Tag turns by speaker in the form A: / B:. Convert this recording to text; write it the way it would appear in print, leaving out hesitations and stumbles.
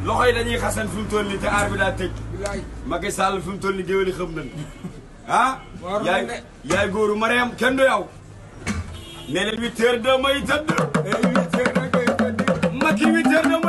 A: loxo yi dañuy xasan fi mu toll nii te aar bi daa tëj. Macky Sall fi mu toll nii géwél yi xam nañ ah. yaay góoru Mariam kenn du yow. nee na 8h02 may tëdd. 8h02 Macky 8h02